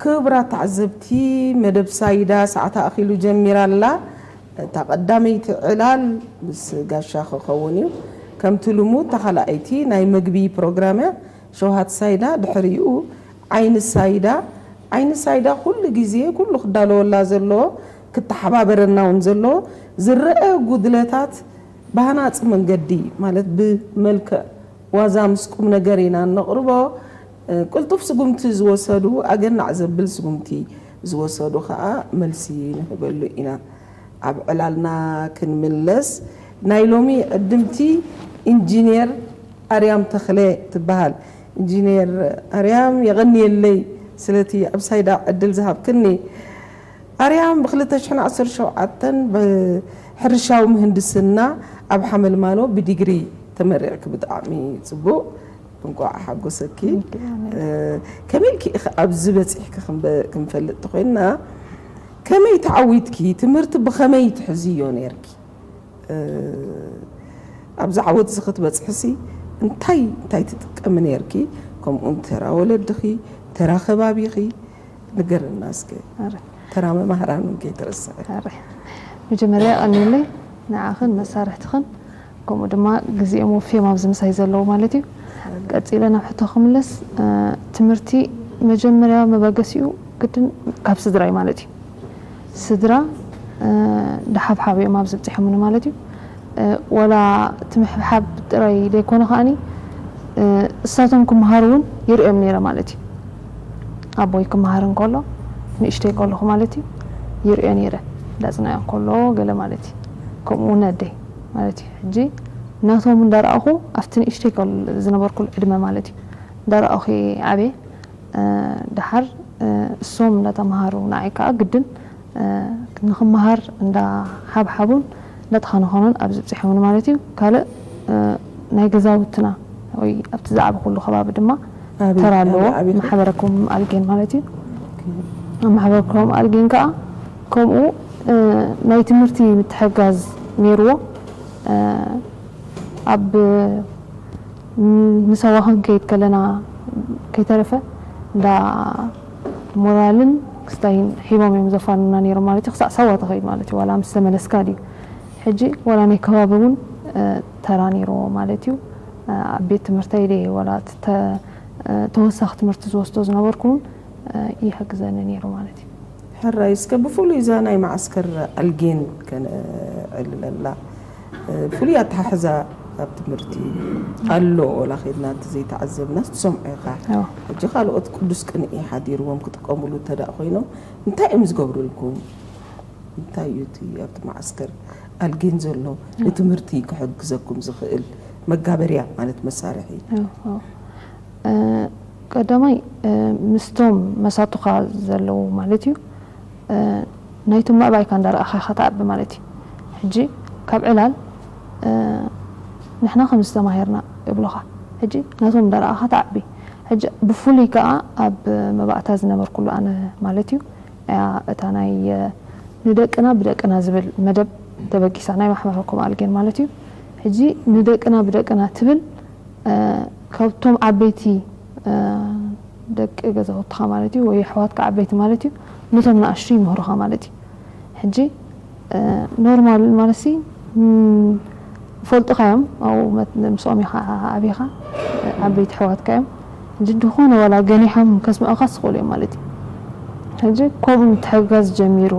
ክቡራት ተዓዘብቲ፣ መደብ ሳይዳ ሰዓታ ኣኺሉ ጀሚራ ኣላ። እታ ቀዳመይቲ ዕላል ምስ ጋሻ ክኸውን እዩ። ከምቲ ልሙድ፣ እታ ካልኣይቲ ናይ መግቢ ፕሮግራም እያ። ሸውሃት ሳይዳ፣ ድሕሪኡ ዓይኒ ሳይዳ። ዓይኒ ሳይዳ ኩሉ ግዜ ኩሉ ክዳለወላ ዘለዎ፣ ክተሓባበረና እውን ዘለዎ፣ ዝረአ ጉድለታት ብሃናፂ መንገዲ፣ ማለት ብመልክዕ ዋዛ ምስ ቁም ነገር ኢና እነቕርቦ። ቅልጡፍ ስጉምቲ ዝወሰዱ፣ ኣገናዕ ዘብል ስጉምቲ ዝወሰዱ ከዓ መልሲ ንህበሉ ኢና። ኣብ ዕላልና ክንምለስ፣ ናይ ሎሚ ዕድምቲ ኢንጂነር ኣርያም ተኽለ ትበሃል። ኢንጂነር ኣርያም፣ የቐንየለይ ስለቲ ኣብ ሳይዳ ዕድል ዝሃብክኒ። ኣርያም ብ ክልተ ሽሕን ዓሰርተ ሸውዓተን ብሕርሻዊ ምህንድስና ኣብ ሓመልማሎ ብዲግሪ ተመሪዕኪ። ብጣዕሚ ጽቡቕ፣ እንቋዕ ሓጎሰኪ። እ፣ ከመይ ኢልኪ ኢኺ ኣብዚ በጺሕኪ ክንበ-፣ ክንፈልጥ ተኾይንና፣ ከመይ ተዓዊትኪ? ትምህርቲ ብኸመይ ትሕዝዮ ነይርኪ? እ፣ ኣብዚ ዓወት እዚ ክትበጽሕሲ እንታይ እንታይ ትጥቀሚ ነይርኪ? ከምኡውን ተራ ወለድኺ፣ ተራ ከባቢኺ ንገርና እስከ። ኣረ። ተራ መማህራን እውን ከይትረስዒ። ኣረ። መጀመርያ የቐንየለይ ንዓኽን መሳርሕትኽን፣ ከምኡ ድማ ግዜኦም ወፊዮም ኣብዚ ምሳይ ዘለዉ ማለት እዩ። ቀጺለ ናብ ሕቶ ክምለስ፣ እ፣ ትምህርቲ መጀመርያ መበገሲኡ ግድን ካብ ስድራ እዩ ማለት እዩ። ስድራ፣ እ፣ ደሓብሓብ እዮም ኣብዚ ኣብጺሖምኒ ማለት እዩ። እ፣ ወላ እቲ ምሕብሓብ ጥራይ ዘይኮነ ከኣኒ፣ እ፣ እሳቶም ክመሃሩ እውን ይርእዮም ነይረ ማለት እዩ። ኣቦይ ክመሃር እንከሎ፣ ንእሽተይ ከለኹ ማለት እዩ፣ ይርእዮ ነይረ። እንዳጽናዮ እንከሎ ገለ ማለት እዩ። ከምኡ እውን ኣደይ ማለት እዩ። ሕጂ ናቶም እንዳረኣኹ፣ ኣብቲ ንእሽተይ ከል-፣ ዝነበርኩሉ ዕድመ ማለት እዩ፣ እንዳረኣኹ እየ ዓብየ። እ፣ ደሓር፣ እ፣ እሶም እንዳተምሃሩ፣ ንዓይ ከዓ ግድን፣ እ፣ ንኽመሃር እንዳሓብሓቡን እንዳተኸናኸኑን ኣብዚ ኣብጺሖምኒ ማለት እዩ። ካልእ፣ እ፣ ናይ ገዛውትና ወይ ኣብቲ ዝዓበኹሉ ከባቢ ድማ ኣበይ? ተራ ኣለዎ። ኣበይ? ኣበይ? ማሕበረኮም ኣልጌን ማለት እዩ። ኣብ ማሕበረኮም ኣልጌን ከዓ ከምኡ፣ እ፣ ናይ ትምህርቲ ምትሕጋዝ ነይርዎ። እ፣ ኣብ፣ ም-፣ ንሰዋ ክንከይድ ከለና ከይተረፈ እንዳ ሞራልን ክስታይን ሂቦም እዮም ዘፋንና ነይሮም ማለት እዩ። ክሳዕ ሰዋ ተኸይድ ማለት እዩ፣ ዋላ ምስ ተመለስካ ድዩ። ሕጂ ዋላ ናይ ከባቢ እውን፣ እ፣ ተራ ነይርዎ ማለት እዩ። እ፣ ኣብ ቤት ትምህርተይ ድየ ዋላ እቲ ተ-፣ እ፣ ተወሳኺ ትምህርቲ ዝወስዶ ዝነበርኩ እውን፣ እ፣ ይሕግዘኒ ነይሩ ማለት እዩ። ሕራይ፣ እስከ ብፍሉይ እዛ ናይ መዓስከር ኣልጌን ከነዕልለላ። እ፣ ፍሉይ ኣተሓሕዛ ኣብ ትምህርቲ ኣሎ፣ ወላ ኸድና እንተዘይተዓዘብናስ ትሰምዖ ኢኻ። ኣዎ። ሕጂ ካልኦት ቅዱስ ቅንኢ ሓዲርዎም ክጥቀምሉ እንተ ደኣ ኮይኖም፣ እንታይ እዮም ዝገብሩልኩም? እንታይ እዩ እቲ ኣብቲ መዓስከር ኣልጌን ዘሎ ንትምህርቲ ክሕግዘኩም ዝኽእል መጋበርያ፣ ማለት መሳርሒ? ኣዎ፣ ኣዎ። እ፣ ቀዳማይ፣ እ፣ ምስቶም መሳቱኻ ዘለዉ ማለት እዩ። እ፣ ናይቶም ምዕባይካ እንዳረኣኻ ኢኻ ትዓቢ ማለት እዩ። ሕጂ ካብ ዕላል፣ እ፣ ንሕና ከምዚ ተማሂርና ይብሉኻ። ሕጂ ናቶም እንዳረኣኻ ትዓቢ። ሕጂ ብፍሉይ ከኣ ኣብ መባእታ ዝነበርኩሉ ኣነ ማለት እዩ፣ እያ እታ ናይ፣ እ፣ ንደቅና ብደቅና ዝብል መደብ ተበጊሳ፣ ናይ ማሕበረኮም ኣልጌን ማለት እዩ። ሕጂ ንደቅና ብደቅና ትብል፣ እ፣ ካብቶም ዓበይቲ፣ እ፣ ደቂ ገዛውትኻ ማለት እዩ፣ ወይ ኣሕዋትካ ዓበይቲ ማለት እዩ፣ ነቶም ንኣሽቱ ይምህሩኻ ማለት እዩ። ሕጂ፣ እ፣ ኖርማል ማለት ሲ፣ ም፣ ይፈልጡኻ እዮም፣ ኣብኡ መት-፣ ምስኦም ኢኻ ዓቢኻ፣ እ፣ ዓበይቲ ኣሕዋትካ እዮም። ሕጂ ዝኾነ ዋላ ገኒሖም ከስምዑኻስ ይኽእሉ እዮም ማለት እዩ። ሕጂ ከምኡ ምትሕግጋዝ ጀሚሩ፣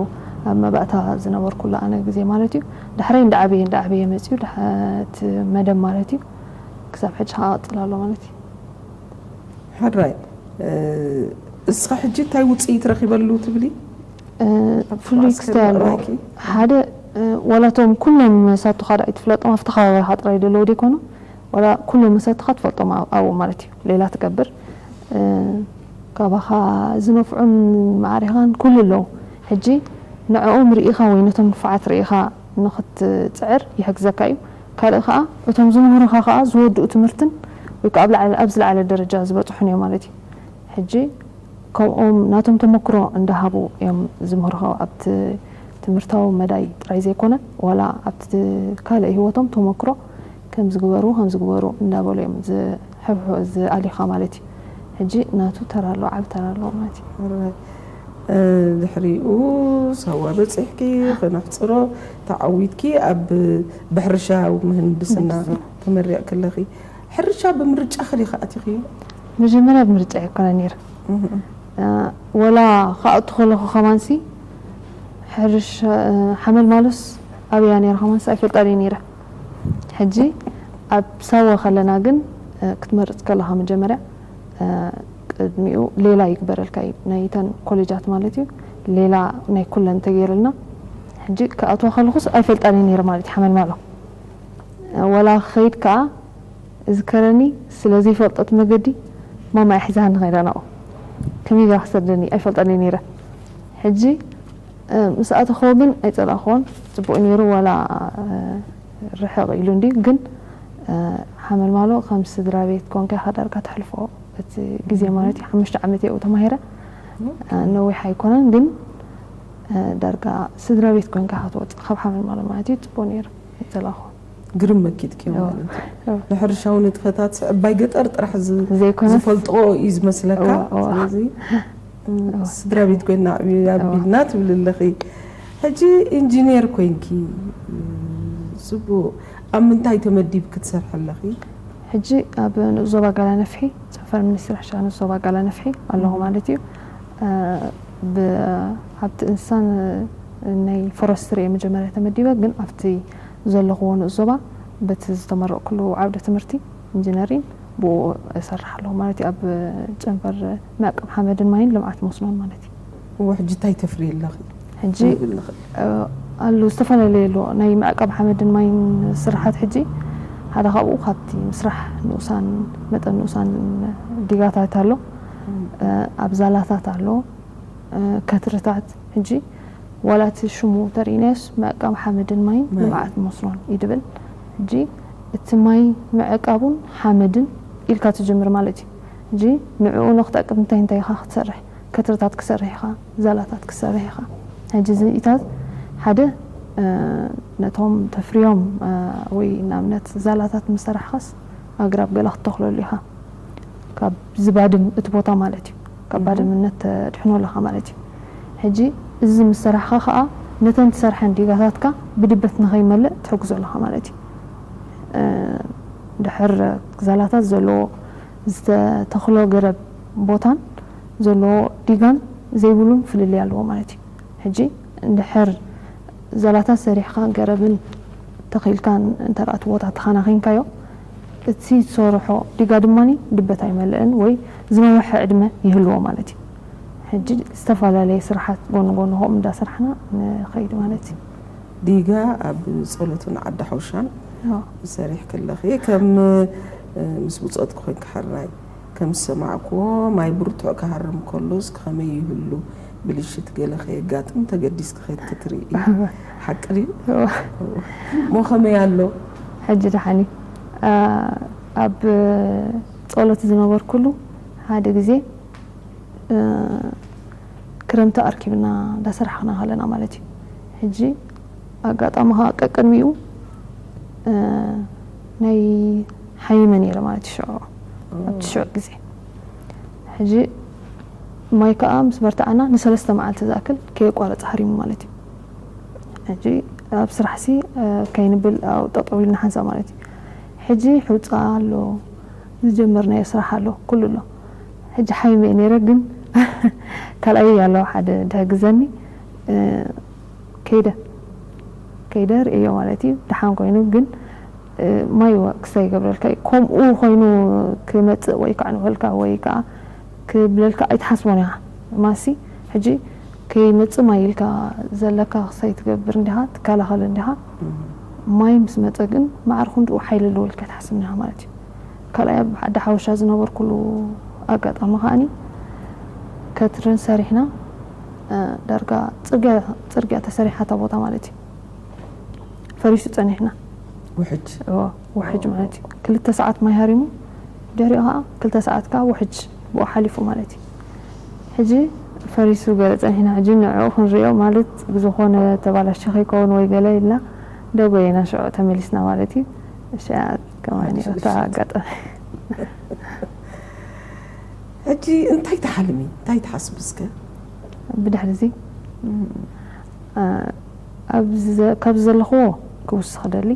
ኣብ መባእታ ዝነበርኩሉ ኣነ ግዜ ማለት እዩ። ዳሕረይ እንዳዓበየ፣ እንዳዓበየ መጺኡ፣ ዳሕ-፣ እቲ መደብ ማለት እዩ። ክሳብ ሕጂ ከዓ ቀጽሎ ኣሎ ማለት እዩ። ሕራይ፣ እ፣ እስኻ ሕጂ እንታይ ውጽኢት ረኺበሉ ትብሊ? እ፣ ኣብ ፍሉይ ማዕስከር ክስታይ ኣለዎ። ምዕባይኪ? ሓደ፣ እ፣ ዋላቶም ኩሎም መሳቱኻ ደኣ ኣይትፍለጦም፣ ኣብቲ ከባቢኻ ጥራይ ዘለዉ ደይኮኑ፣ ዋላ ኩሎም መሳቱኻ ትፈልጦም ኣብ-፣ ኣብኡ ማለት እዩ። ሌላ ትገብር፣ እ፣ ካባኻ ዝነፍዑን መዓሪኻን ኩሉ ኣለዉ። ሕጂ ንዕኦም ርኢኻ ወይ ነቶም ንፉዓት ርኢኻ ንኽትጽዕር ይሕግዘካ እዩ። ካልእ ከኣ እቶም ዝምህሩኻ ከኣ ዝወድኡ ትምህርትን ወይ ከኣ ኣብ ላዕሊ፣ ኣብ ዝለዓለ ደረጃ ዝበጽሑን እዮም ማለት እዩ። ሕጂ ከምኦም ናቶም ተመክሮ እንዳሃቡ እዮም ዝምህሩኻ ኣብቲ ትምህርታዊ መዳይ ጥራይ ዘይኮነ፣ ዋላ ኣብቲ ካልእ ህይወቶም ተመክሮ ከም ዝግበሩ፣ ከም ዝግበሩ እንዳበሉ እዮም ዝሕብሑ-፣ ዝኣልዩኻ ማለት እዩ። ሕጂ ናቱ ተራ ኣለዎ፣ ዓቢ ተራ ኣለዎ ማለት እዩ። ሕራይ። ድሕሪኡ ሳዋ በፂሕኪ፣ ክነሕፅሮ፣ ተዓዊትኪ ኣብ ብሕርሻዊ ምህንድስና ተመሪቕኪ ኣለኺ። ሕርሻ ብምርጫኺ ዲኺ ኣቲኽዮ? መጀመርያ ብምርጫ ኣይኮነ ነይሩ። ወላ ክኣቱ ከለኹ ከማንሲ ሕርሻ ሓመልማሎስ ኣበያ ነይረ ከማንሲ ኣይፈልጣን እየ ነይረ። ሕጂ ኣብ ሳዋ ከለና ግን ክትመርፅ ከለኻ መጀመርያ ቅድሚኡ ሌላ ይግበረልካ እዩ፣ ናይ ተን ኮሌጃት ማለት እዩ። ሌላ ናይ ኩለን ተገይርልና። ሕጂ ክኣትዋ ከለኹስ ኣይፈልጣን እየ ነይረ ማለት እዩ ሓመልማሎ። ወላ ክኸይድ ከዓ እዝከረኒ ስለ ዘይፈልጦ እቲ መገዲ ማማ እያ ሒዛኒ ከይዳ ናብኡ። ከመይ ገይራ ክሰደኒ ኣይፈልጠን እየ ነይረ። ሕጂ ምስ ኣተኸዎ ግን ኣይፀላእክዎን፣ ፅቡቅ ነይሩ። ዋላ ርሕቕ ኢሉ እንዲ ግን ሓመልማሎ ከም ስድራ ቤት ኮንካ ኢኻ ዳርጋ ተሕልፎ። እቲ ግዜ ማለት እዩ ሓሙሽተ ዓመት የኡ ተማሂረ፣ ነዊሕ ኣይኮነን ግን ዳርጋ ስድራ ቤት ኮንካ ኢኻ ትወፅእ ካብ ሓመልማሎ ማለት እዩ። ፅቡቅ ነይሩ፣ ኣይፀላእክዎን። ግርም መኪትኪ ማለት እዩ። ንሕርሻዊ ንጥፈታት ዕባይ ገጠር ጥራሕ ዝ- ዘይኮነስ ዝፈልጥኦ እዩ ዝመስለካ። እዋ፣ እዋ። ስለዚ እም፣ እዋ። ስድራ ቤት ኮይና ዕብዩ እዋ። ኣቢልና ትብሊ ኣለኺ። ሕጂ ኢንጂነር ኮይንኪ እም፣ ጽቡቕ። ኣብ ምንታይ ተመዲብ ክትሰርሒ ኣለኺ? ሕጂ ኣብ ንኡስ ዞባ ጋላ ነፍሒ፣ ጨንፈር ሚኒስትሪ ሕርሻ ንኡስ ዞባ ጋላ ነፍሒ ኣለኹ ማለት እዩ። እ፣ ብ- ኣብቲ እንስሳን ናይ ፎረስትሪ እየ መጀመርያ ተመዲበ፣ ግን ኣብቲ ዘለኹዎ ንኡስ ዞባ በቲ ዝተመረቕኩሉ ዓውደ ትምህርቲ ኢንጂነሪን ብኡ እሰርሕ ኣለኹ ማለት እዩ። ኣብ ጨንፈር መዕቀብ ሓመድን ማይን ልምዓት መስኖን ማለት እዩ። እወ፣ ሕጂ እንታይ ተፍሪ ኣለኺ? ሕጂ ክንብል ንኽእል። እ፣ ኣሎ ዝተፈላለየ ኣሎ ናይ መዕቀብ ሓመድን ማይን ስራሓት። ሕጂ ሓደ ካብኡ ካብቲ ምስራሕ ንኡሳን መጠን ንኡሳን ዲጋታት ኣሎ፣ እ፣ ኣብ ዛላታት ኣሎ፣ እ፣ ከትርታት። ሕጂ ዋላ እቲ ሽሙ ተርእይናዮስ መዕቀብ ሓመድን ማይን ማይ። ልምዓት መስኖን እዩ ድብል። ሕጂ እቲ ማይ ምዕቃቡን ሓመድን ኢልካ ትጅምር ማለት እዩ። ሕጂ ንዕኡ ንክትዕቅብ እንታይ እንታይ ኢኻ ክትሰርሕ? ከትርታት ክሰርሕ ኢኻ፣ ዛላታት ክሰርሕ ኢኻ። ሕጂ እዚታት ሓደ፣ እ፣ ነቶም ተፍርዮም፣ እ፣ ወይ ንኣብነት ዛላታት ምሰራሕኻስ ኣግራብ ገለ ክትተኽለሉ ኢኻ። ካብ ዝባድም እቲ ቦታ ማለት እዩ። ካብ እህ። ባድምነት ተድሕኖ ኣለኻ ማለት እዩ። ሕጂ እዚ ምስ ሰራሕኻ ኸኣ ነተን ትሰርሐን ዲጋታትካ ብድበት ንኸይመልእ ትሕግዞ ኣለኻ ማለት እዩ። እ፣ ድሕር ዛላታት ዘለዎ ዝተተኽሎ ገረብ ቦታን ዘለዎ ዲጋን ዘይብሉን ፍልልይ ኣለዎ ማለት እዩ። ሕጂ እንድሕር ዛላታት ሰሪሕኻ ገረብን ተኺልካን እንተ ደኣ እቲ ቦታ ተኸናኺንካዮ፣ እቲ ዝሰርሖ ዲጋ ድማ ድበት ኣይመልእን ወይ ዝነውሐ ዕድመ ይህልዎ ማለት እዩ። ሕጂ ዝተፈላለየ ስራሓት ጎኒ ጎኒ ከምኡ እንዳሰራሕና ንኸይድ ማለት እዩ። ዲጋ ኣብ ጸሎትን ዓዲ ሓውሻን ኣዎ። ሰሪሕ ከለኺ ከም፣ እ፣ ምስ ብጾት ኮይንኪ ሕራይ ከም ዝሰማዕክዎ ማይ ብርቱዕ ክሃርም ከሎስ ከመይ ይህሉ ብልሽት ገለ ከየጋጥም ተገዲስኪ ከይድ ክትርኢ ሓቂ ድዩ? እዎ። እሞ ከመይ ኣሎ? ሕጂ ደሓን እዩ። እ፣ ኣብ ጸሎት ዝነበርኩሉ ሓደ ግዜ እ፣ ክረምቲ ኣርኪብና እንዳሰራሕና ከለና ማለት እዩ። ሕጂ ኣጋጣሚ ከዓ ቀቅድሚኡ፣ እ፣ ናይ ሓይመ ነይረ ማለት እዩ ሽዑ፣ ኣብቲ ሽዑ ግዜ። ሕጂ ማይ ከዓ ምስ በርትዓና ንሰለስተ መዓልቲ ዝኣክል ከየቋረፀ ሃሪሙ ማለት እዩ። ሕጂ ኣብ ስራሕሲ፣ እ፣ ከይንብል ኣብኡ ጠጠው ኢልና ሓንሳብ ማለት እዩ። ሕጂ ሕውፃ ኣሎ፣ ዝጀመርናዮ ስራሕ ኣሎ፣ ኩሉ ኣሎ። ሕጂ ሓይመ እየ ነይረ፣ ግን ካልኣይ ኣሎ ሓደ ድሕግዘኒ፣ እ፣ ከይደ፣ ከይደ ርእዮ ማለት እዩ። ደሓን ኮይኑ ግን፣ እ፣ ማይ ወ-፣ ክስታይ ይገብረልካ እዩ። ከምኡ ኮይኑ ክመጽእ ወይ ከዓ ንበልካ ወይ ከዓ ክብለልካ ኣይትሓስቦን ኢኻ። ማሲ ሕጂ ከይመጽእ ማይ ኢልካ ዘለካ ክስታይ ትገብር እንዲኻ፣ ትከላኸል እንዲኻ። ማይ ምስ መጸ ግን ማዕረ ክንድኡ ሓይሊ ኣለዎ ኢልካ ትሓስብ እንዲኻ ማለት እዩ። ካልኣይ ኣብ ዓዲ ሓወሻ ዝነበርኩሉ ኣጋጣሚ ከኣኒ ከትርን ሰሪሕና፣ እ፣ ዳርጋ ጽርግያ፣ ጽርግያ ተሰሪሓ እታ ቦታ ማለት እዩ። ፈሪሱ ጸኒሕና። ውሕጅ። እዎ፣ ውሕጅ ማለት እዩ። ክልተ ሰዓት ማይ ሃሪሙ፣ ድሕሪኡ ኸዓ ክልተ ሰዓት ከዓ ውሕጅ ብኡ ሓሊፉ ማለት እዩ። ሕጂ ፈሪሱ ገለ ጸኒሕና፣ ሕጂ ንዕኡ ክንሪኦ ማለት ብዝኾነ ተባላሽዩ ከይከውን ወይ ገለ ኢልና ደጎየና ሽዑ ተመሊስና ማለት እዩ። እሺ፣ ከማን እዩ እታ ኣጋጣሚ። ሕጂ እንታይ ትሓልሚ? እንታይ ትሓስቢ እስከ? ብድሕሪ እዚ እ፣ ኣብ ዘ- ካብ ዘለኽዎ ክውስኽ ደሊ።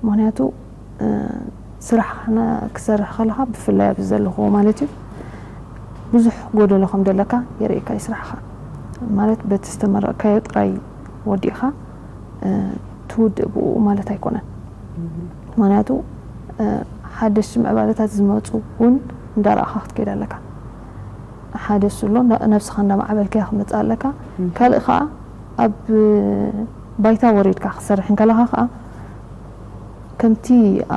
ምክንያቱ እ፣ ስራሕ ክነ- ክሰርሕ ከለኻ፣ ብፍላይ ኣብ ዘለኽዎ ማለት እዩ፣ ብዙሕ ጎደሎ ከም ዘለካ የርእየካ እዩ ስራሕኻ። ማለት በቲ ዝተመረቕካዮ ጥራይ ወዲእኻ እ፣ ትውድእ ብኡ ማለት ኣይኮነን። ምክንያቱ እ፣ ሓደሽቲ ምዕባለታት ዝመፁ እውን እንዳረኣኻ ክትከይድ ኣለካ። ሓደ እሱ ኣሎ፣ ነ- ነብስኻ እንዳማዕበልካያ ክመፅእ ኣለካ። ካልእ ከዓ ኣብ ባይታ ወሪድካ ክትሰርሕ እንከለኻ ከዓ ከምቲ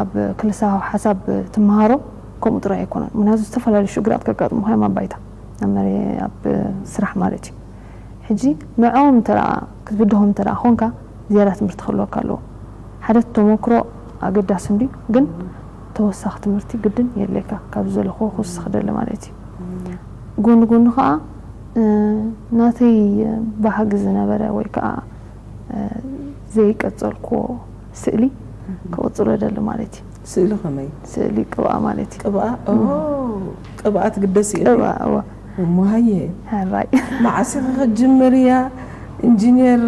ኣብ ክልሳዊ ሓሳብ ትመሃሮ ከምኡ ጥራይ ኣይኮነን። ምክንያቱ ዝተፈላለዩ ሽግራት ከጋጥሙኻ እዮም ኣብ ባይታ፣ ኣብ መሬ- ኣብ ስራሕ ማለት እዩ። ሕጂ ንዕኦም እንተ ክትብድሆም እንተ ኮንካ ዝያዳ ትምህርቲ ክህልወካ ኣለዎ። ሓደ ተመክሮ ኣገዳሲ እንዲ ግን ተወሳኺ ትምህርቲ ግድን የድልየካ ካብ ዘለኹ ክውስኽ ደሊ ማለት እዩ። ጎኒ ጎኒ ከዓ እ፣ ናተይ ባህጊ ዝነበረ ወይ ከዓ እ፣ ዘይቀጸልክዎ ስእሊ ክቕጽሎ ደሊ ማለት እዩ። ስእሊ ከመይ? ስእሊ ቅብኣ ማለት እዩ። ቅብኣ ኦ፣ ቅብኣ ትግደስ እዩ። ቅብኣ እዋ እሞ ሃየ ሕራይ መዓስ ኢኺ ክትጅምር እያ? ኢንጂነር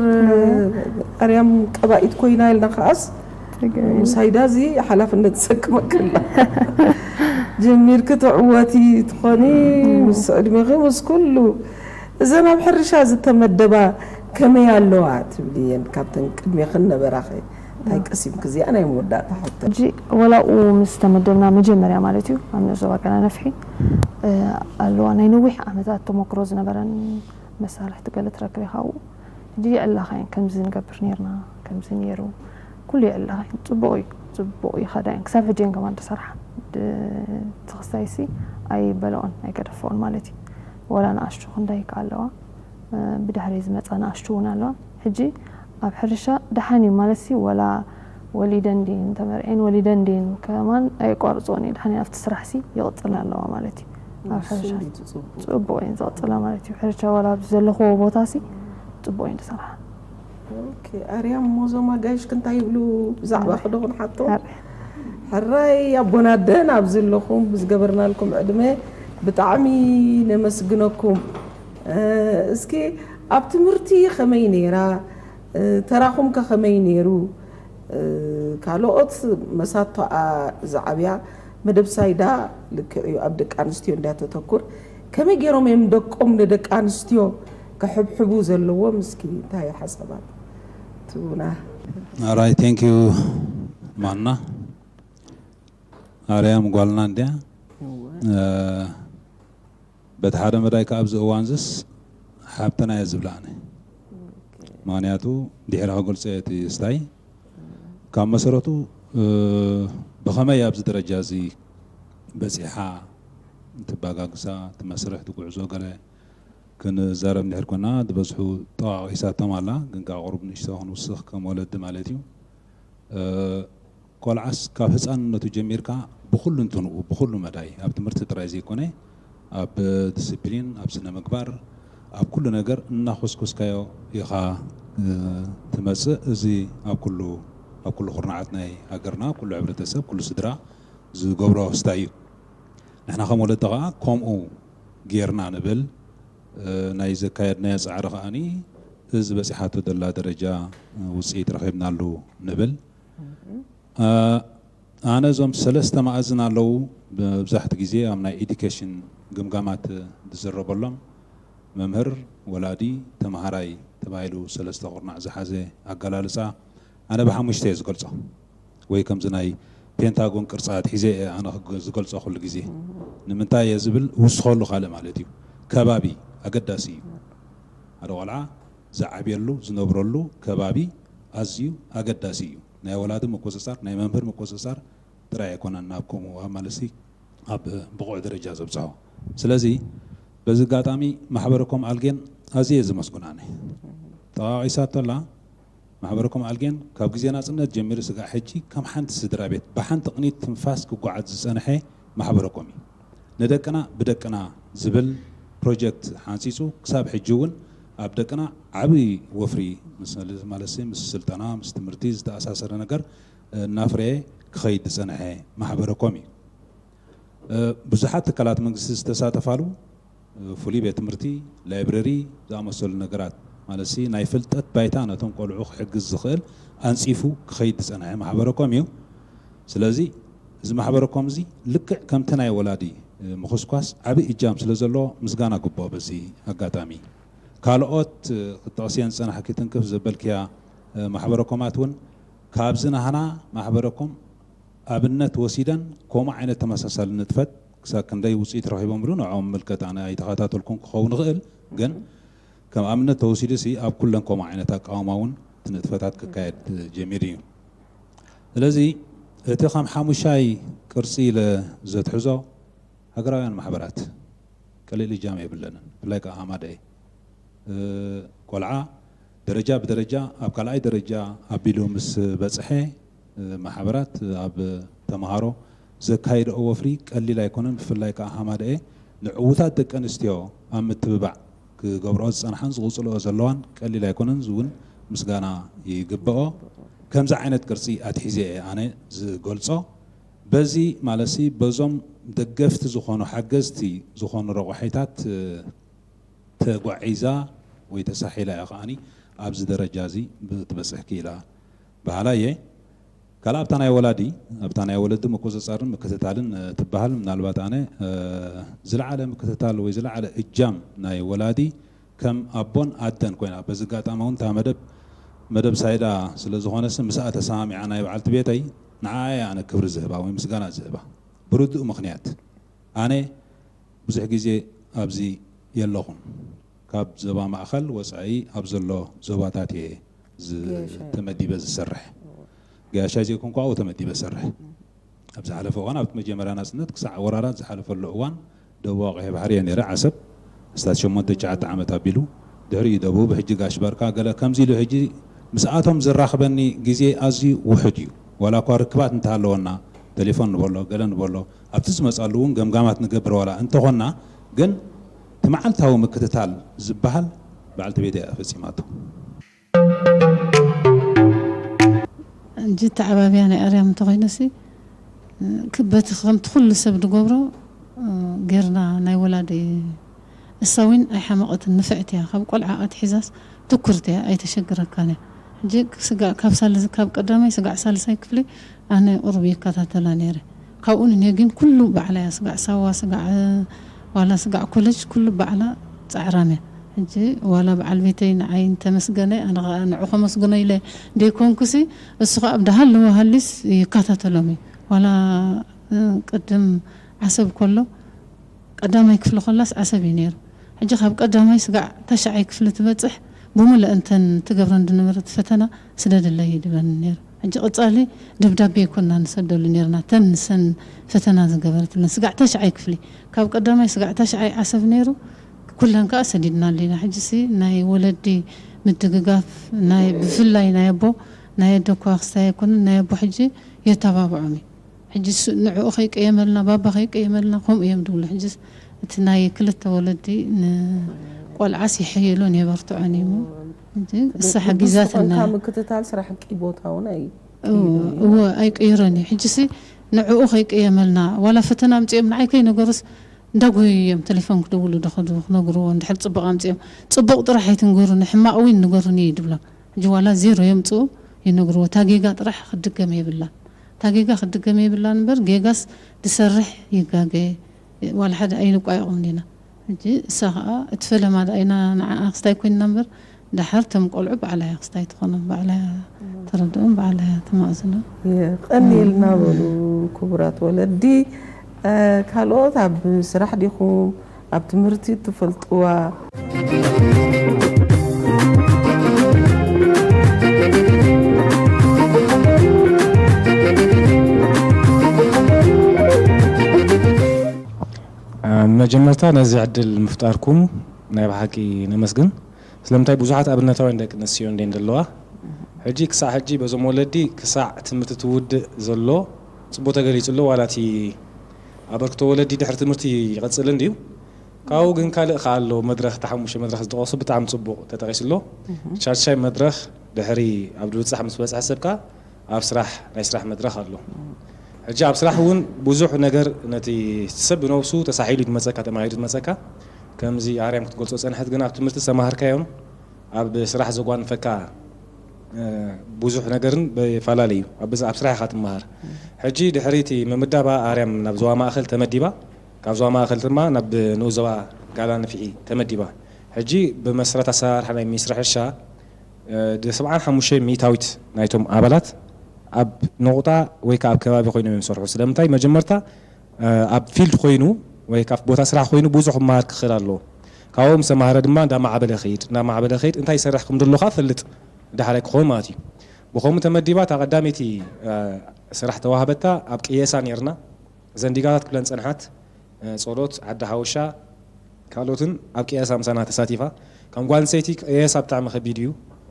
ኣርያም ቀባኢት ኮይና ኢልና ከዓስ ተገቢ። ሳይዳ እዚ ሓላፍነት ዝሰክመክላ ጀሚርኪ ትዕወቲ ትኾኒ ምስ ዕድሜኺ ምስ ኩሉ እዘን ኣብ ሕርሻ ዝተመደባ ከመይ ኣለዋ ትብሊ እየን ካብተን ቅድሜኽን ነበራኺ እንታይ ቀሲምኪ እዚኣ ናይ መወዳእታ ሕቶ ሕጂ ወላኡ ምስ ተመደብና መጀመርያ ማለት እዩ ኣብ ንእዞ ዋገና ነፍሒ እ፣ ኣለዋ ናይ ነዊሕ ዓመታት ተመክሮ ዝነበረን መሳርሕቲ ገለ ትረክብ ኢኻ ኣብኡ ሕጂ ይዕላኻ እየን ከምዚ ንገብር ነርና ከምዚ ነይሩ ኩሉ ይዕላኻ እየን ጽቡቕ እዩ ጽቡቕ ይኸዳ እየን ክሳብ ሕጂ እየን ከማን ተሰርሓ እቲ ክስታይ ሲ ኣይበለኦን ኣይገደፈኦን ማለት እዩ ወላ ንኣሽቱ ክንዳይ ከ ኣለዋ እ፣ ብድሕሪ ዝመፃ ንኣሽቱ እውን ኣለዋ ሕጂ ኣብ ሕርሻ ደሓን እዩ ማለት ሲ ወላ ወሊደን ድን ተመርዐን ወሊደን ድን ከማን ኣየቋርፅኦን እዩ ደሓን ኣብቲ ስራሕ ሲ ይቕፅል ኣለዋ ማለት እዩ ኣብ ሕርሻ ስንዲቱ ጽቡቕ ፅቡቅ እየን ዝቕፅላ ማለት እዩ ሕርሻ ዋላ ኣብዚ ዘለኽዎ ቦታ ሲ ፅቡቅ እየን ዝሰርሓ ኦኬ ኣርያም ሞዞማ ጋይሽክ እንታይ ይብሉ ብዛዕባ ክደኹን ሓቶ ሕራይ ኣቦና ኣደን ኣብ ዘለኹም ብዝገበርናልኩም ዕድመ ብጣዕሚ ነመስግነኩም እ፣ እስኪ ኣብ ትምህርቲ ከመይ ነይራ እ፣ ተራኹም ከ ከመይ ነይሩ እ፣ ካልኦት መሳቶኣ ዝዓብያ መደብ ሳይዳ ልክዕ እዩ ኣብ ደቂ ኣንስትዮ እንዳተተኩር ከመይ ገይሮም እዮም ደቆም ንደቂ ኣንስትዮ ክሕብሕቡ ዘለዎም እስኪ እንታይ ሓሳባት ትቡና ኣራይ ቴንክ ዩ ማና ኣርያም ጓልና እንድያ እ፣ በቲ ሓደ መዳይ ከዓ ኣብዚ እዋን ዝስ ሓብትና እየ ዝብላ ኣነ ምክንያቱ ድሕሪ ክገልፆ እየ እቲ ስታይ ካብ መሰረቱ እ፣ ብኸመይ ኣብዚ ደረጃ እዚ በፂሓ ትባጋግሳ ትመስርሕ ትጉዕዞ ገለ ክንዛረብ እንድሕር ኮና ዝበዝሑ ጠቃቂሳቶም ኣላ ግን ከዓ ቁሩብ ንእሽቶ ክንውስኽ ከም ወለዲ ማለት እዩ እ፣ ቆልዓስ ካብ ህፃንነቱ ጀሚርካ ብኩሉ እንትንኡ ብኩሉ መዳይ ኣብ ትምህርቲ ጥራይ ዘይኮነ ኣብ ዲስፕሊን ኣብ ስነ ምግባር ኣብ ኩሉ ነገር እናኮስኮስካዮ ኢኻ እ፣ ትመፅእ እዚ ኣብ ኩሉ ኣብ ኩሉ ኩርናዓት ናይ ሃገርና ኩሉ ሕብረተሰብ ኩሉ ስድራ ዝገብሮ ክስታይ እዩ ንሕና ከም ወለዲ ከዓ ከምኡ ጌርና ንብል እ፣ ናይ ዘካየድናዮ ፃዕሪ ከዓኒ እዚ በፂሓቶ ዘላ ደረጃ እ፣ ውፅኢት ረኺብናሉ ንብል እ፣ ኣነ እዞም ሰለስተ መኣዝን ኣለዉ መብዛሕቲ ግዜ ኣብ ናይ ኤዱኬሽን ግምጋማት ዝዝረበሎም መምህር ወላዲ ተምሃራይ ተባሂሉ ሰለስተ ኩርናዕ ዝሓዘ ኣገላልፃ ኣነ ብሓሙሽተ እየ ዝገልፆ ወይ ከምዚ ናይ ፔንታጎን ቅርፃ ኣትሒዘ እየ ኣነ ክግ- ዝገልፆ ኩሉ ግዜ ንምንታይ እየ ዝብል ውስኸሉ ካልእ ማለት እዩ ከባቢ ኣገዳሲ እዩ ሓደ ቆልዓ ዝዓብየሉ ዝነብረሉ ከባቢ ኣዝዩ ኣገዳሲ እዩ ናይ ወላዲ ምቁፅፃር ናይ መምህር ምቁፅፃር ጥራይ ኣይኮነን ናብ ከምኡ ኣብ ማለሲ ኣብ ብቑዕ ደረጃ ዘብፅሖ ስለዚ በዚ ኣጋጣሚ ማሕበረኮም ኣልጌን ኣዝየ ዝመስጉን ኣነ ጠቃቂሳቶ ኣላ ማሕበረኮም ኣልጌን ካብ ግዜ ናፅነት ጀሚሩ ስጋዕ ሕጂ ከም ሓንቲ ስድራ ቤት ብሓንቲ ቅኒት ትንፋስ ክጓዓዝ ዝፀንሐ ማሕበረኮም እዩ ንደቅና ብደቅና ዝብል ፕሮጀክት ሓንፂፁ ክሳብ ሕጂ እውን ኣብ ደቅና ዓብዪ ወፍሪ ምስ- ማለት ምስ ስልጠና ምስ ትምህርቲ ዝተኣሳሰረ ነገር እናፍረየ ክኸይድ ዝፀንሐ ማሕበረኮም እዩ ብዙሓት ትካላት መንግስቲ ዝተሳተፋሉ ፍሉይ ቤት ትምህርቲ፣ ላይብረሪ ዝኣመሰሉ ነገራት ማለት ሲ ናይ ፍልጠት ባይታ ነቶም ቆልዑ ክሕግዝ ዝኽእል ኣንጺፉ ክኸይድ ዝጸንሐ ማሕበረኮም እዩ። ስለዚ እዚ ማሕበረኮም እዚ ልክዕ ከምቲ ናይ ወላዲ ምኹስኳስ ዓቢ እጃም ስለ ዘለዎ ምስጋና ግብኦ። በዚ ኣጋጣሚ ካልኦት ክጠቕስየን ዝጸናሕኪ ትንክፍ ዘበልክያ ማሕበረኮማት እውን ካብዚ ናህና ማሕበረኮም ኣብነት ወሲደን ከምኡ ዓይነት ተመሳሳሊ ንጥፈት ክሳብ ክንደይ ውፅኢት ረኺቦምሉ ንዕኦም ምልከት ኣነ ኣይተኸታተልኩን ክኸውን ይኽእል፣ ግን ከም ኣብነት ተወሲዱ ሲ ኣብ ኩለን ከምኡ ዓይነት ኣቃውማ እውን እቲ ንጥፈታት ክካየድ ጀሚሩ እዩ። ስለዚ እቲ ከም ሓሙሻይ ቅርፂ ኢለ ዘትሕዞ ሃገራውያን ማሕበራት ቀሊል እጃም የብለንን። ብፍላይ ከዓ ሃማደኤ ቆልዓ ደረጃ ብደረጃ ኣብ ካልኣይ ደረጃ ኣቢሉ ምስ በፅሐ ማሕበራት ኣብ ተምሃሮ ዘካይደኦ ወፍሪ ቀሊል ኣይኮነን። ብፍላይ ከዓ ሃማደኤ ንዕዉታት ደቂ ኣንስትዮ ኣብ ምትብባዕ ክገብርኦ ዝፀንሓን ዝቕፅልኦ ዘለዋን ቀሊል ኣይኮነን። እዚ እውን ምስጋና ይግብኦ። ከምዚ ዓይነት ቅርፂ ኣትሒዘ እየ ኣነ ዝገልፆ። በዚ ማለትሲ በዞም ደገፍቲ ዝኾኑ ሓገዝቲ ዝኾኑ ረቑሒታት ተጓዒዛ ወይ ተሳሒላ እያ ከዓኒ ኣብዚ ደረጃ እዚ ክትበፅሕ ክኢላ በሃላ እየ። ካልእ ኣብታ ናይ ወላዲ ኣብታ ናይ ወለዲ ምቁፅፃርን ምክትታልን ትበሃል ምናልባት ኣነ ዝለዓለ ምክትታል ወይ ዝለዓለ እጃም ናይ ወላዲ ከም ኣቦን ኣደን ኮይና በዚ ኣጋጣሚ እውን እታ መደብ መደብ ሳይዳ ስለ ዝኾነሲ ምስኣ ተሰማሚዓ ናይ በዓልቲ ቤተይ ንዓኣ እየ ኣነ ክብሪ ዝህባ ወይ ምስጋና ዝህባ ብርዱእ ምኽንያት ኣነ ብዙሕ ግዜ ኣብዚ የለኹን። ካብ ዞባ ማእኸል ወፃኢ ኣብ ዘሎ ዞባታት እየ ዝ- ገያሻይ። ተመዲበ ዝሰርሕ። ገያሻይ ዘይኮንኩ ኣብኡ ተመዲበ ዝሰርሕ። ኣብ ዝሓለፈ እዋን ኣብቲ መጀመርያ ናፅነት ክሳዕ ወራራት ዝሓለፈሉ እዋን ደቡባዊ ቀይሕ ባሕሪ እየ ነይረ። ዓሰብ ክሳብ ሸሞንተ ትሽዓተ ዓመት ኣቢሉ ድሕሪኡ ደቡብ ሕጂ ጋሽ ባርካ ገለ ከምዚ ኢሉ ሕጂ ምስኣቶም ዘራኽበኒ ግዜ ኣዝዩ ውሑድ እዩ። ዋላ እኳ ርክባት እንተሃለወና ቴሌፎን ንበሎ ገለ ንበሎ ኣብቲ ዝመፃሉ እውን ገምጋማት ንገብር ዋላ እንተኾንና ግን እቲ መዓልታዊ ምክትታል ዝበሃል በዓልቲ ቤተይ እያ ፈፂማቶ። ሕጂ ተዓባብያ ናይ ኣርያም እንተኾይነሲ በቲ ከምቲ ኩሉ ሰብ ዝገብሮ ጌርና ናይ ወላዲ እሳ እውን ኣይሓመቐትን ንፍዕቲ እያ ካብ ቆልዓ ኣትሒዛስ ትኩርቲ እያ ኣይተሸግረካን እያ ሕጂ ስጋዕ ካብ ሳልስ ካብ ቀዳማይ ስጋዕ ሳልሳይ ክፍሊ ኣነ ቁሩብ ይከታተላ ነይረ ካብኡ ንንዮ ግን ኩሉ ባዕላ እያ ስጋዕ ሳዋ ስጋዕ ዋላ ስጋዕ ኮለጅ ኩሉ ባዕላ ፃዕራም እያ ሕጂ ዋላ በዓል ቤተይ ንዓይ እንተመስገነ ኣነ ከዓ ንዑ ከመስግኖ ኢለ ደይኮንኩሲ እሱ ከዓ ብዳሃለዎ ሃሊስ ይከታተሎም እዩ ዋላ ቅድም ዓሰብ ከሎ ቀዳማይ ክፍሊ ከላስ ዓሰብ እዩ ነይሩ። ሕጂ ካብ ቀዳማይ ስጋዕ ታሽዓይ ክፍሊ ትበፅሕ ብሙሉእ እንተን ትገብረን ዝነበረት ፈተና ስደድለይ ይድበኒ ነይሩ። ሕጂ ቀፃሊ ደብዳቤ ይኮና ንሰደሉ ነይርና እተን ንሰን ፈተና ዝገበረትለን ስጋዕ ታሽዓይ ክፍሊ ካብ ቀዳማይ ስጋዕ ታሽዓይ ዓሰብ ነይሩ ኩለን ከዓ ሰዲድናሉ ኢና። ሕጂሲ ናይ ወለዲ ምድግጋፍ ናይ ብፍላይ ናይ ኣቦ ናይ ኣደ እኳ ክስታይ ኣይኮነን ናይ ኣቦ ሕጂ የተባብዖም እዩ። ሕጂ ንዕኡ ከይቀየመልና ባባ ከይቀየመልና ከምኡ እዮም ድብሉ። ሕጂ እቲ ናይ ክልተ ወለዲ ንቆልዓስ ይሕይሎን የበርትዖን እዩ። ሕጂ እሳ ሓጊዛትና። ምክትታል ስራሕ ቂ ቦታ እውን ኣይ እወ ኣይቅይሮን እዩ። ሕጂሲ ንዕኡ ከይቀየመልና ዋላ ፈተና ኣምፅኦም ንዓይ ከይነገሩስ እንዳጎዩ እዮም ቴሌፎን ክደውሉ ደኸዱ ክነግርዎ እንድሕር ፅቡቕ ኣምፅኦም ፅቡቕ ጥራሕ ኣይትንገሩኒ ሕማቕ እውን ንገሩኒ እዩ ድብሎም። ሕጂ ዋላ ዜሮ የምፅኡ ይነግርዎ እታ ጌጋ ጥራሕ ክትድገም የብላን። እታ ጌጋ ክትድገም የብላን እምበር ጌጋስ ዝሰርሕ ይጋገ ዋላ ሓደ ኣይንቋየቖም ዲና። ሕጂ እሳ ከዓ እቲ ፈለማ ደኣ ኢና ንዓኣ ክስታይ ኮይንና እምበር ደሓር እቶም ቆልዑ ባዕላ እያ ክስታይ ትኾኖም ባዕላ እያ ተረድኦም ባዕላ እያ ተማእዝኖም። የቐንየልና በሉ ክቡራት ወለዲ። ካልኦት ኣብ ስራሕ ዲኹም ኣብ ትምህርቲ ትፈልጥዋ? መጀመርታ ነዚ ዕድል ምፍጣርኩም ናይ ብሓቂ ነመስግን። ስለምንታይ ብዙሓት ኣብነታውያን ደቂ ኣንስትዮ እንዴን ዘለዋ ሕጂ ክሳዕ ሕጂ በዞም ወለዲ ክሳዕ ትምህርቲ ትውድእ ዘሎ ፅቡቅ ተገሊፁ ኣሎ ዋላ እቲ ኣበርክቶ ወለዲ ድሕሪ ትምህርቲ ይቐፅል እንድዩ ካብኡ ግን ካልእ ከዓ ኣሎ መድረክ ተሓሙሽተ መድረክ ዝጠቀሱ ብጣዕሚ ፅቡቅ ተጠቂሱ ኣሎ ሻድሻይ መድረክ ድሕሪ ኣብ ድብፃሕ ምስ በፅሐ ሰብ ከዓ ኣብ ስራሕ ናይ ስራሕ መድረክ ኣሎ ሕጂ ኣብ ስራሕ እውን ብዙሕ ነገር ነቲ ሰብ ብነብሱ ተሳሒሉ ዝመፀካ ተማሂሩ ዝመፀካ ከምዚ ኣርያም ክትገልጾ ጸንሐት፣ ግን ኣብ ትምህርቲ ዝተማሃርካዮን ኣብ ስራሕ ዘጓንፈካ ብዙሕ ነገርን ይፈላለ እዩ። ኣብ ስራሕ ኢኻ ትመሃር። ሕጂ ድሕሪ እቲ ምምዳባ ኣርያም ናብ ዞባ ማእኸል ተመዲባ፣ ካብ ዞባ ማእኸል ድማ ናብ ንኡስ ዞባ ጋላ ንፍዒ ተመዲባ። ሕጂ ብመሰረት ኣሰራርሓ ናይ ሚኒስትሪ ሕርሻ ሰብዓን ሓሙሽተ ሚእታዊት ናይቶም ኣባላት ኣብ ነቑጣ ወይ ከዓ ኣብ ከባቢ ኮይኖም እዮም ዝሰርሑ። ስለምንታይ? መጀመርታ ኣብ ፊልድ ኮይኑ ወይ ከዓ ቦታ ስራሕ ኮይኑ ብዙሕ ክመሃር ክኽእል ኣለዎ። ካብኡ ምስ ተማሃረ ድማ እንዳማዕበለ ኸይድ እንዳማዕበለ ኸይድ እንታይ ይሰርሕ ከም ዘሎ ከዓ ፈልጥ ዳሕራይ ክኸውን ማለት እዩ። ብኸምኡ ተመዲባ እታ ቀዳመይቲ ስራሕ ተዋህበታ ኣብ ቅየሳ ነይርና። እዘን ዲጋታት ኩለን ጸንሓት፣ ጸሎት፣ ዓዲ ሓወሻ፣ ካልኦትን ኣብ ቅየሳ ምሳና ተሳቲፋ። ከም ጓል ኣንስተይቲ ቅየሳ ብጣዕሚ ከቢድ እዩ።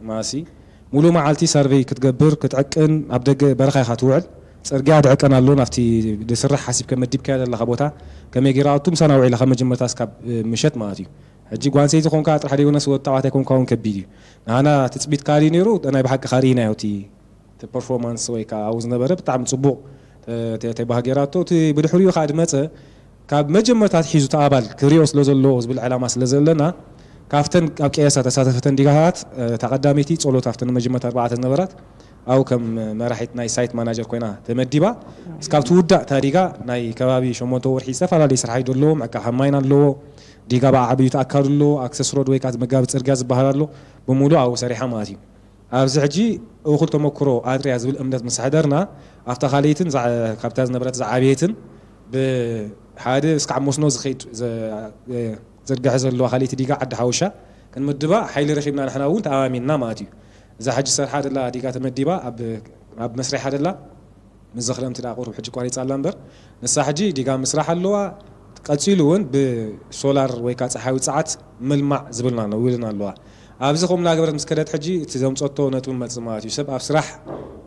ማሲ ሙሉ መዓልቲ ሰርቨይ ክትገብር ክትዕቅን ኣብ ደገ በረኻ ኢኻ ትውዕል። ጽርግያ ድዕቀን ኣሎ ናብቲ ዝስራሕ ሓሲብከ መዲብካዮ ዘለኻ ቦታ ከመይ ገይራ ኣቱ ምሳና ውዒላ ካብ መጀመርታ እስካብ ምሸት ማለት እዩ። ሕጂ ጓል ኣንስተይቲ ኮንካ ጥራሕ ደይኮነስ ወዲ ተባዕታይ ኮንካ እውን ከቢድ እዩ። ንሃና ትጽቢት ካሊ ነይሩ ናይ ብሓቂ ካርኢናዮ እቲ እቲ ፐርፎርማንስ ወይ ከዓ ኣብኡ ዝነበረ ብጣዕሚ ፅቡቕ ተባህ ገይራቶ። እቲ ብድሕሪኡ ከዓ ድመፀ ካብ መጀመርታ ኣትሒዙ እቲ ኣባል ክሪኦ ስለ ዘለዎ ዝብል ዕላማ ስለ ዘለና ካብተን ኣብ ቀየሳ ተሳተፈተን ዲጋታት እታ ቀዳመይቲ ፀሎት ኣብተን መጀመርታ ኣርባዕተ ዝነበራት ኣብኡ ከም መራሒት ናይ ሳይት ማናጀር ኮይና ተመዲባ እስካብ ትውዳእ እታ ዲጋ ናይ ከባቢ ሸሞንተ ወርሒ ዝተፈላለዩ ስራሕ እዩ ዘለዎ። ምዕቃብ ሓማይን ኣለዎ። ዲጋ ብዓብዩ ተኣካሉ ኣለዎ። ኣክሰስ ሮድ ወይ ከዓ መጋቢ ፅርግያ ዝበሃል ኣሎ። ብሙሉእ ኣብኡ ሰሪሓ ማለት እዩ። ኣብዚ ሕጂ እኹል ተመክሮ ኣጥርያ ዝብል እምነት ምስ ኣሕደርና ኣብታ ካልኣይትን ካብታ ዝነበረት ዝዓበየትን ብሓደ እስካብ መስኖ ዝኸይድ ዝርግሐ ዘለዋ ካልኣይቲ ዲጋ ዓዲ ሓወሻ ክንምድባ ሓይሊ ረኺብና ንሕና እውን ተኣማሚንና ማለት እዩ። እዛ ሕጂ ዝሰርሓ ደላ ዲጋ ተመዲባ ኣብ መስርሕ ደላ ምስ ዘኽረምቲ ደኣ ቁሩብ ሕጂ ቋሪጻ ኣላ እምበር ንሳ ሕጂ ዲጋ ምስራሕ ኣለዋ። ቀጺሉ እውን ብሶላር ወይ ከዓ ፀሓያዊ ፀዓት ምልማዕ ዝብልና ነዊልና ኣለዋ። ኣብዚ ከምኡ እናገበረት ምስ ከደት ሕጂ እቲ ዘምፀቶ ነጥቢ መፅእ ማለት እዩ። ሰብ ኣብ ስራሕ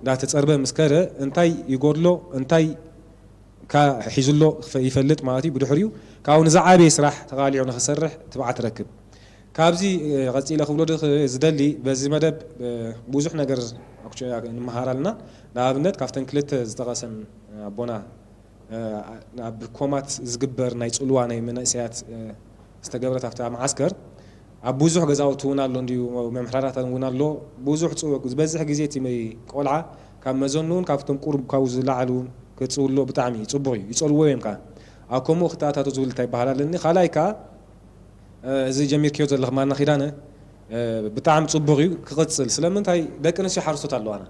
እንዳተፀርበ ምስ ከደ እንታይ ይጎድሎ እንታይ ካ ሒዙሎ ይፈልጥ ማለት እዩ። ብድሕሪኡ ካብኡ ንዝዓበየ ስራሕ ተቓሊዑ ንክሰርሕ ትብዓት ትረክብ። ካብዚ ቀፂለ ክብሎ ዝደሊ በዚ መደብ ብዙሕ ነገር ንምሃር ኣለና። ንኣብነት ካብተን ክልተ ዝጠቐሰን ኣቦና ኣብ ኮማት ዝግበር ናይ ፅልዋ ናይ መንእሰያት ዝተገብረት ኣብታ መዓስከር ኣብ ብዙሕ ገዛውቲ እውን ኣሎ እንድዩ መምሕዳራት እውን ኣሎ። ብዙሕ ዝበዝሕ ግዜ እቲ ቆልዓ ካብ መዘኑ እውን ካብቶም ቁሩብ ካብኡ ዝለዓሉ ክፅውሎ ብጣዕሚ ፅቡቕ እዩ። ይፀልዎ እዮም ከዓ ኣብ ከምኡ ክተኣታቶ ዝብል እንታይ ይበሃል ኣለኒ። ካልኣይ ከዓ እዚ ጀሚርክዮ ዘለኽ ማና ኪዳነ ብጣዕሚ ፅቡቕ እዩ ክቕፅል። ስለምንታይ ደቂ ኣንስትዮ ሓረስቶት ኣለዋና።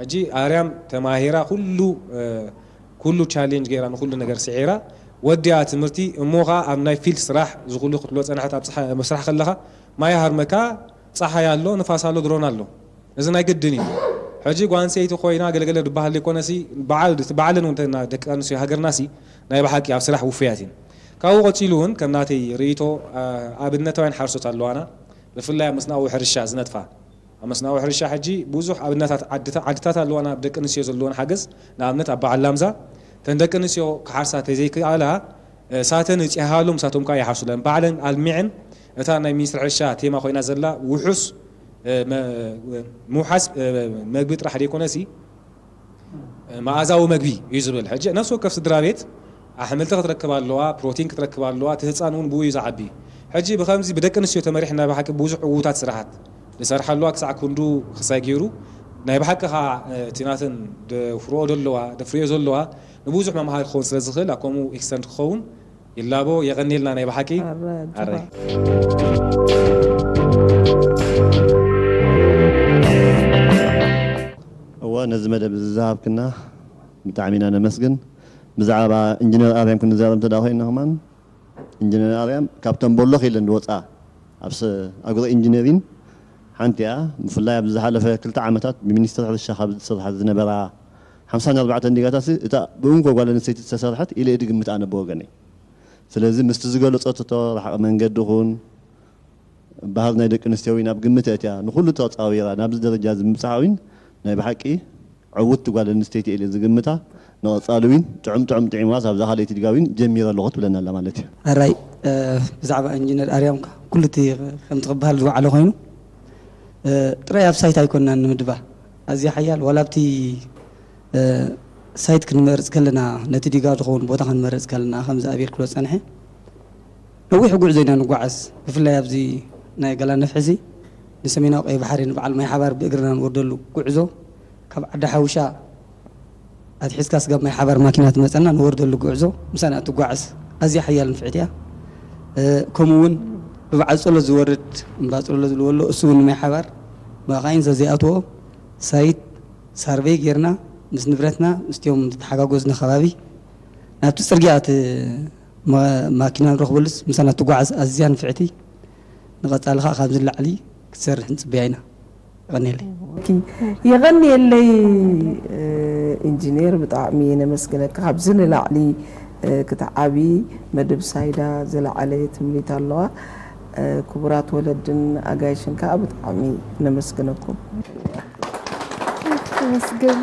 ሕጂ ኣርያም ተማሂራ ኩሉ ኩሉ ቻሌንጅ ገይራ ንኩሉ ነገር ስዒራ ወዲኣ ትምህርቲ እሞ ኸዓ ኣብ ናይ ፊልድ ስራሕ ዝኩሉ ክትብሎ ፀናሕት ኣብ ፀሓ- ኣብ ስራሕ ከለኻ ማይ ሃርመካ ፀሓይ ኣሎ ንፋስ ኣሎ ድሮን ኣሎ። እዚ ናይ ግድን እዩ። ሕጂ ጓል ኣንስተይቲ ኮይና ገለገለ ዝበሃል ዘይኮነሲ በዓል- ባዕለን እውን እንተ- ደቂ ኣንስትዮ ሃገርናሲ ናይ ብሓቂ ኣብ ስራሕ ውፉያት እየን። ካብኡ ቀፂሉ እውን ከም ናተይ ርእይቶ ኣብነታውያን ሓረስቶት ኣለዋና ብፍላይ ኣብ መስናዊ ሕርሻ ዝነጥፋ ኣብ መስናዊ ሕርሻ ሕጂ ብዙሕ ኣብነታት ዓድታ- ዓድታት ኣለዋና ኣብ ደቂ ኣንስትዮ ዘለወን ሓገዝ ንኣብነት ኣብ በዓል ላምዛ እተን ደቂ ኣንስትዮ ክሓርሳ ተዘይክኣላ ሳተን እፅሃሎም ሳቶም ከዓ ይሓርሱለን ባዕለን ኣልሚዐን እታ ናይ ሚኒስትሪ ሕርሻ ቴማ ኮይና ዘላ ውሑስ ምውሓስ መግቢ ጥራሕ ዘይኮነሲ መኣዛዊ መግቢ እዩ ዝብል ሕጂ ነፍሲ ወከፍ ስድራ ቤት ኣሕምልቲ ክትረክብ ኣለዋ ፕሮቲን ክትረክብ ኣለዋ እቲ ህፃን እውን ብኡ እዩ ዝዓቢ ሕጂ ብከምዚ ብደቂ ኣንስትዮ ተመሪሕና ብሓቂ ብዙሕ ዕዉታት ስራሓት ንሰርሓ ኣለዋ ክሳዕ ክንዱ ክሳይ ገይሩ ናይ ብሓቂ ከዓ እቲ ናተን ደፍርኦ ዘለዋ ደፍርዮ ዘለዋ ንብዙሕ መምሃሪ ክኸውን ስለ ዝኽእል ኣብ ከምኡ ኤክስተንድ ክኸውን ይላቦ የቐንየልና ናይ ብሓቂ ኣረ ኣረ እወ ነዚ መደብ እዚ ዝሃብክና ብጣዕሚ ኢና ነመስግን። ብዛዕባ ኢንጂነር ኣርያም ክንዛረብ እንተ ኮይንና ከማን ኢንጂነር ኣርያም ካብተን ቦሎኽ ኢለን ዝወፃ ኣብ ኣግሮ ኢንጂነሪን ሓንቲ እያ። ብፍላይ ኣብዚ ዝሓለፈ ክልተ ዓመታት ብሚኒስትሪ ሕርሻ ካብ ዝስርሓ ዝነበራ ሓምሳን ኣርባዕተን ዲጋታት እታ ብእንኮ ጓል ኣንስተይቲ ዝተሰርሐት ኢለ እየ ዝግምት ኣነ ብወገነይ። ስለዚ ምስቲ ዝገለፀቶ ረሓቕ መንገዲ ኹን ባህር ናይ ደቂ ኣንስትዮ እውን ኣብ ግምት ኣእትያ ንኹሉ ተፃዊራ ናብዚ ደረጃ እዚ ምብፅሓ እውን ናይ ብሓቂ ዕውትቲ ጓል ኣንስተይቲ እየ ኢለ ዝግምታ። ንቐፃሊ እውን ጥዑም ጥዑም ጥዒምዋስ ኣብዛ ካልኣይቲ ዲጋ እውን ጀሚረ ኣለኹ ትብለና ኣላ ማለት እዩ። ሕራይ ብዛዕባ ኢንጂነር ኣርያም ኩሉ እቲ ከምቲ ክበሃል ዝወዓለ ኮይኑ ጥራይ ኣብ ሳይት ኣይኮንናን ንምድባ ኣዝያ ሓያል ዋላ ኣብቲ ሳይት ክንመርፅ ከለና ነቲ ዲጋ ዝኸውን ቦታ ክንመርፅ ከለና ከምዚ ኣብየል ክብሎ ዝፀንሐ ነዊሕ ጉዕዞ ኢና ንጓዓዝ። ብፍላይ ኣብዚ ናይ ገላን ነፍሒ እዚ ንሰሜናዊ ቀይ ባሕሪ ንበዓል ማይ ሓባር ብእግርና ንወርደሉ ጉዕዞ ካብ ዓዲ ሓውሻ ኣትሒዝካ ስጋብ ማይ ሓባር ማኪና ትመፀና ንወርደሉ ጉዕዞ ምሳና እትጓዓዝ ኣዝያ ሓያል ንፍዕቲ እያ። ከምኡ እውን ብበዓል ጸሎት ዝወርድ እምባ ጸሎት ዝልወሎ እሱ እውን ማይ ሓባር መኻይን ዘዘይኣትዎ ሳይት ሳርቬይ ጌርና ምስ ንብረትና ምስቲኦም ዝተሓጋጎዝና ከባቢ ናብቲ ፅርግያ እቲ ማኪና ንረኽበሉስ ምሳና ትጓዓዝ ኣዝያ ንፍዕቲ ንቐጻሊ ከዓ ካብዚ ላዕሊ ክትሰርሕ ንፅበያ ኢና። የቐንየለይ። የቐንየለይ ኢንጂነር፣ ብጣዕሚ ነመስግነካ። ካብዚ ንላዕሊ ክትዓቢ መደብ ሳይዳ ዝለዓለ ትምኒት ኣለዋ። ክቡራት ወለድን ኣጋይሽን ከዓ ብጣዕሚ ነመስግነኩም። ነመስግን።